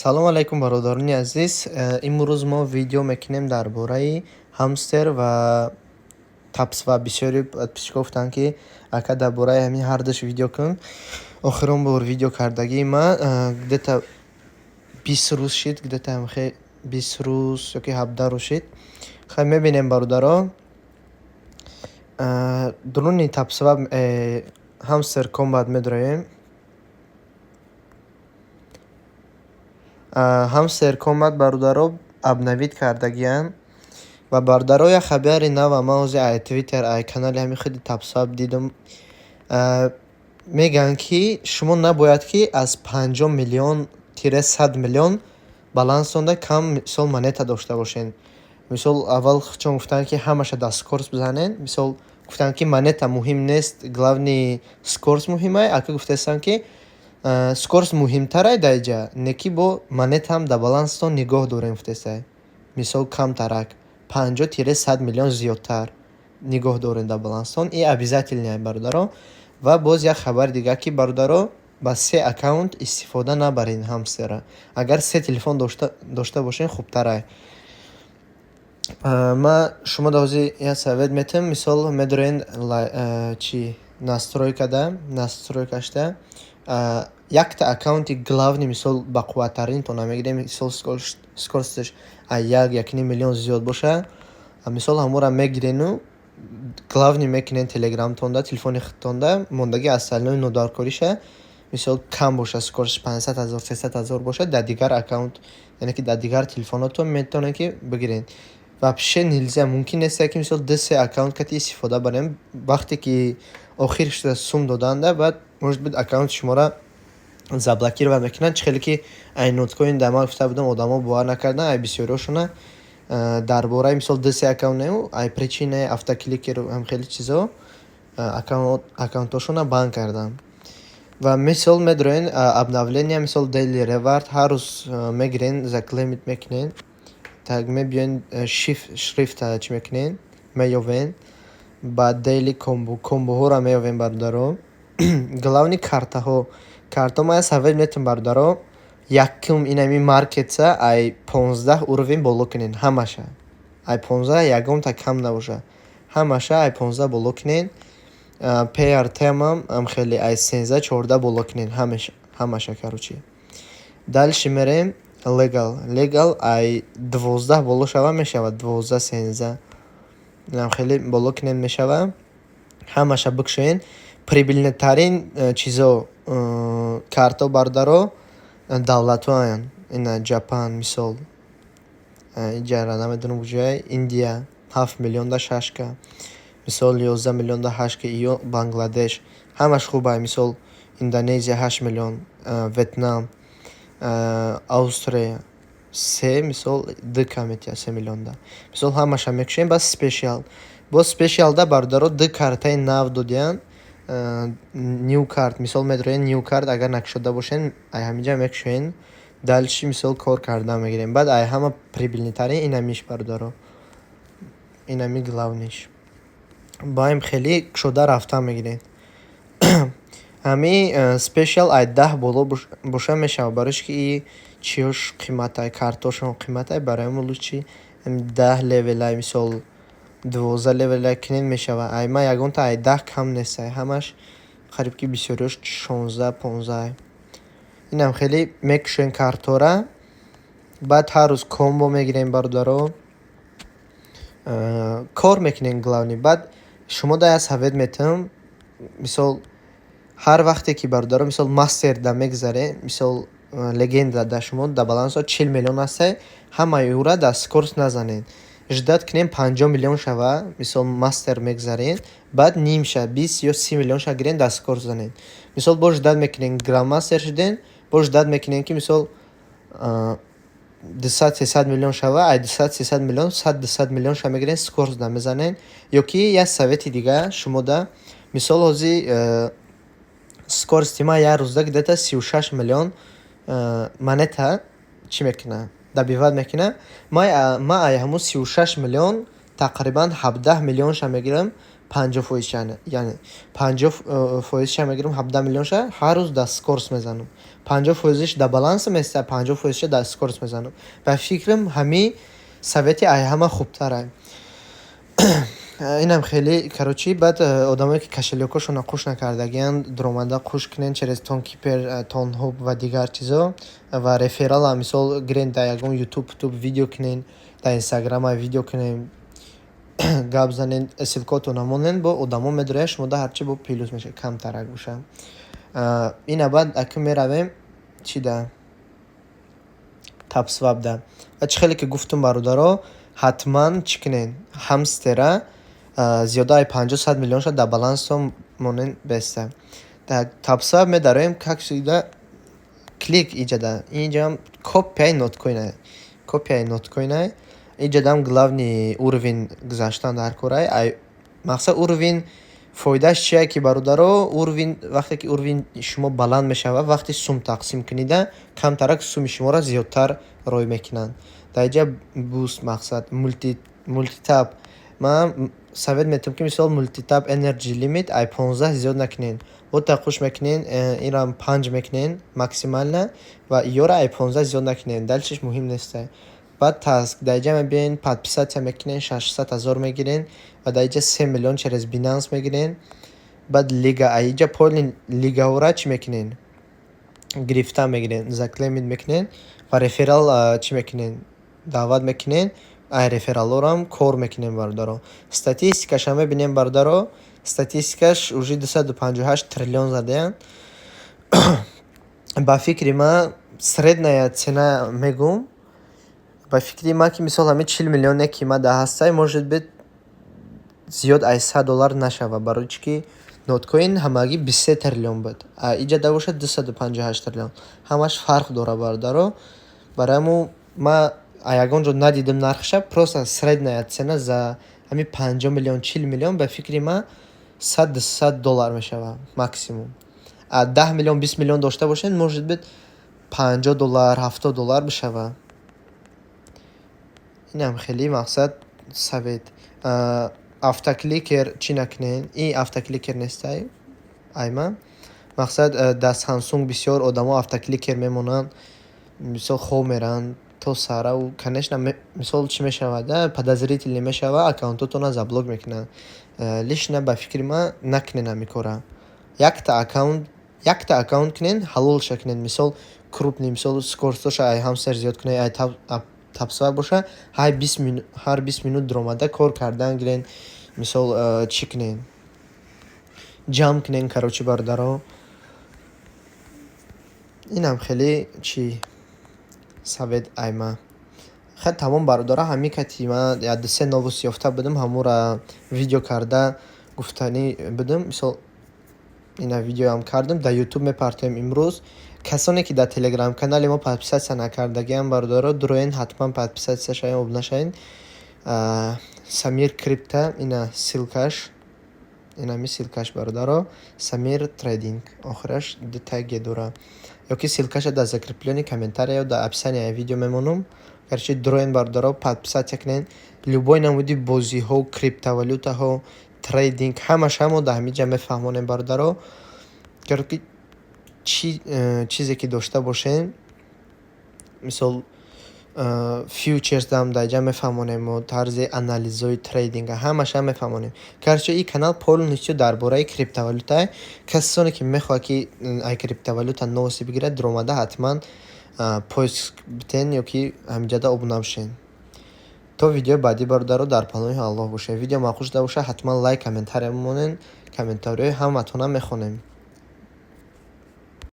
Салом алайкум, бародарони азиз. Имрӯз мо видео мекунем дар бораи Ҳамстер ва Тапсвап. Бисёри подписчикҳо гуфтанд, ки ака, дар бораи ҳамин ҳардуш видео кун. Охирон бор видео кардагии ма где-то 20 рӯз шид, где-то 20 рӯз ёки 17 рӯз шид. Хай, мебинем, бародаро. Дуруни Тапсвап, Ҳамстер Комбат медроем. Ҳамстер Комбат, бародаро, обновить кардагиянд. Ва, бародаро, як хабари нава ман ҳозир ай Твиттер, ай канали ҳамин худи Тапсвап дидам. Мегӯянд, ки шумо набояд, ки аз 50 миллион тире 100 миллион балансонда кам, мисол, монета дошта бошед. Мисол, аввал чун гуфтанд, ки ҳамаша дар скорость бизанед, мисол, гуфтанд, ки монета муҳим нест, главный скорость муҳимай. Ака гуфтаистанд, ки скорость муҳимтарай дар иҷа, не ки бо монетаам дар баланстон нигоҳ дорем, гуфтаистай. Мисол, камтарак 50-100 миллион зиёдтар нигоҳ дорем дар баланстон. И обязательный, бародаро. Ва боз як хабари дигар, ки, бародаро, ба се аккаунт истифода набаред Ҳамстера. Агар се телефон дошта бошед, хубтарай. Ман шумо дар ҳозир як совет метиҳам. Мисол, медорен чи настройкада, настройкашда якта аккаунти главный, мисол, бақувваттаринтона мегирем, мисол, скоросташ аз як, 1,5 миллион зиёд боша, мисол, ҳамонро мегирену главный мекунед телеграмтонда, телефони худтонда. Мондаги остальной нодаркориша, мисол, кам боша, скоросташ 500 000, 300 000 боша, дар дигар аккаунт, яъне ки дар дигар телефонотон метавонед, ки бигиред. Вообще нельзя, мумкин нест, ки, мисол, ду се аккаунт кати истифода барем. Вақте ки охир шуда сум доданда, баъд, может быть, аккаунти шуморо заблокировать мекунанд. Чӣ хеле ки ай Ноткоин дар ман гуфта будам, одамо бовар накарданд, ай бисёриҳошона дар бораи, мисол, ду се аккаунт не, ай причинаи автокликеру ҳам хеле чизо аккаунтҳошонро бан карданд. Ва, мисол, медроен обновления, мисол, daily reward ҳар рӯз мегирен, заклеймить мекунен. Так, мебиёен, шрифта чӣ мекунен, меёвен, баъд daily combo, комбоҳоро меёвем, бародаро. Главный картаҳо. Картаҳо ман совет метиҳам, бародаро, якум инами маркетса ай 15 уровень боло кунен ҳамаша. Ай 15 ягонта кам набоша. Ҳамаша ай 15 боло кунен. PRTмам хеле ай 13, 14 боло кунен ҳамаша, короче. Дальше мерем legal. Legal ай 12 боло шава, мешавад 12, 13. Инам хеле боло кунен, мешава. Ҳамаша бикушоен. Прибыльныйтарин чизо, картҳо, бародаро, давлатҳоянд. Ина Ҷапан, мисол. Иҷара намедонам куҷое. Индия 7 миллионда шашка. Мисол, 11 миллионда ҳаштка. Иё Бангладеш. Ҳамаш хубай. Мисол, Индонезия 8 миллион, Ветнам, Австрия се, мисол, ду ка метиҳад 3 миллионда. Мисол, ҳамаша мекушем, баъд special. Боз specialда, бародаро, ду картаи нав додиянд. New card, мисол, медроен new card, агар накушода бошен, ай ҳаминҷа мекушоен. Дальше, мисол, кор кардан мегирем. Баъд ай ҳама прибыльныйтарин инамиш, бародаро. Инами главныйш. Баем хеле кушода рафтан мегирем. Ҳами special ай 10 боло боша, мешавад, барои ки и чиҳош қиматай, картҳошон қиматай, барои ҳамон лучше 10 левелай, мисол, 12 левелай кунед, мешавад. Ай ман ягонта ай 10 кам нестай, ҳамаш қариб ки бисёриҳош 16, 15. Инам хеле мекушоем картҳора. Баъд ҳар рӯз комбо мегирем, бародаро. Кор мекунем, главный. Баъд шумо да як совет метиҳам. Мисол, ҳар вақте ки, бародаро, мисол, мастер да мегзаре, мисол, легенда да шумо да балансо 40 миллион ҳастай, ҳамаи ӯра дар скорость назанед. Ждать кунем 50 миллион шава, мисол, мастер мегзарен, баъд нимша, 20 ё 30 миллион ша гирен, дар скорость занед. Мисол, боз ждать мекунем, грандмастер шуден, боз ждать мекунем, ки, мисол, 200, 300 миллион шава, ай 200, 300 миллион 100, 200 миллион ша мегирен, скорость да мезанед. Ё ки як совети дига шумо да, мисол, ҳозир скорости ман як рӯзда где-то 36 миллион монета чӣ мекунад, добивать мекунад. Ман ай ҳамун 36 миллион тақрибан 17 миллионша мегирам, 50 фоизша, яъне 50 фоизша мегирам, 17 миллионша ҳар рӯз дар скорость мезанам. 50 фоизиш дар балансам места, 50 фоизиша дар скорость мезанам. Ба фикрам, ҳамин совети ай ҳама хубтарай. Инам хеле, короче. Баъд одамое, ки кошелёкҳошонро қуш накардагианд, дуромада қуш кунен через Тонкипер, Тонҳуб ва дигар чизо. Ва реферала, мисол, гирен, дар ягон Ютуб ютуб видео кунен, дар Инстаграма видео кунен, гап занен, ссылкаотонро монен, бо одамо медорояд, шумода ҳарчи бо плюс мешавад, камтарак боша. Ина баъд акун меравем чи да Тапсвапда. Ва чӣ хеле ки гуфтум, бародаро, ҳатман чӣ кунен? Ҳамстера зиёда ай 50-100 миллион шуд, дар баланстон монен, беста. Дар Тапсвап медароем, как всегда, клик иҷада. Инҷам копияи Ноткоинай, копияи Ноткоинай. Иҷадам главный уровень гузаштан дар корай. Ай мақсад уровень фоидааш чие, ки, бародаро, уровень, вақте ки уровень шумо баланд мешавад, вақти сум тақсим кунида, камтарак суми шуморо зиёдтар рой мекунанд. Дар инҷа буст, мақсад мултитап. Ман совет метавам, ки, мисол, мултитап energy limit ай 15 зиёд накунед. Бота қуш мекунен, инам панҷ мекунен максимально ва иёра ай 15 зиёд накунед. Дальшеш муҳим нестай. Баъд таск, дар инҷа мебиёен, подписаться мекунен, 600 000 мегирен ва дар инҷа 3 миллион через Бинанс мегирен. Баъд лига, ай инҷа поли лигаҳоро чӣ мекунен? Гирифта мегирен, заклеймить мекунен ва реферал чӣ мекунен? Даъват мекунен, ай рефералҳорам кор мекунем, бародаро. Статистикаша мебинем, бародаро, статистикаш уже 258 триллион задаянд. Ба фикри ман, средняя цена мегӯм, ба фикри ман, ки, мисол, ҳамин 40 миллионе ки ма дар ҳастай, может быть, зиёд ай 100 доллар нашавад, барои чӣ ки Ноткоин ҳамагӣ 23 триллион буд, а иҷада бошад 258 триллион. Ҳамаш фарқ дорад, бародаро. Барои ҳамун ман ягон ҷо надидам нархша, просто средняя цена за ҳамин 50 миллион, 40 миллион, ба фикри ман, 100-200 доллар мешавад максимум. А 10 миллион, 20 миллион дошта бошед, может быть, 50 доллар, 70 доллар бишавад. Инам хеле мақсад совет. Автокликер чӣ накунед, ин автокликер нестай, айма мақсад дар Самсунг бисёр одамо автокликер мемонанд, мисол, хоб мераванд то саҳраву, конечно, мисол, чӣ мешавад, подозрительный мешавад, аккаунтотонро заблок мекунанд. Лично, ба фикри ман, накунед ҳамин корра. Якта аккаунт кунед, ҳалолша кунед, мисол, крупный, мисол, скоростошо ай Ҳамстер зиёд кунед, ай Тапсвап боша, ҳар 20 минут дуромада кор кардан гирен, мисол, чӣ кунед, ҷамъ кунед, короче, бародаро. Инам хеле чӣ совет айма. Хеле тамом, бародаро, ҳамин кати ман як ду се новость ёфта будам, ҳамонро видео карда гуфтанӣ будам. Мисол, ина видеоам кардам, дар Ютуб мепартоем имрӯз. Касоне, ки дар Телеграм канали мо подписаться накардагиам, бародаро, дуроен, ҳатман подписаться шавед, обуна шавед. Самир Крипта, ина ссылкаш, инами ссылкаш, бародаро, Самир Трейдинг, охираш дута г дора. Ёки ссылкаша дар закреплённый комментария ё дар описанияи видео мемонам. Гарчи дуроен, бародаро, подписаться кунед. Любой намуди бозиҳо, криптовалютаҳо, трейдинг, ҳамаша мо дар ҳамин ҷа мефаҳмонем, бародаро. Ки чӣ чизе ки дошта бошем, мисол, фьючерсам дар инҷа мефаҳмонем, мо тарзи анализҳои трейдинга ҳамаша мефаҳмонем. Гарчи ин канал полностью дар бораи криптовалюта. Касоне, ки мехоҳад, ки ай криптовалюта новости бигирад, дуромада ҳатман поиск битен ё ки ҳаминҷода обуна бошед. То видеои баъдӣ, бародаро, дар паноҳи Аллоҳ бошед. Видео маъқул шуда бошад, ҳатман лайк, комментария бимонед. Комментариҳои ҳаматонам мехонем.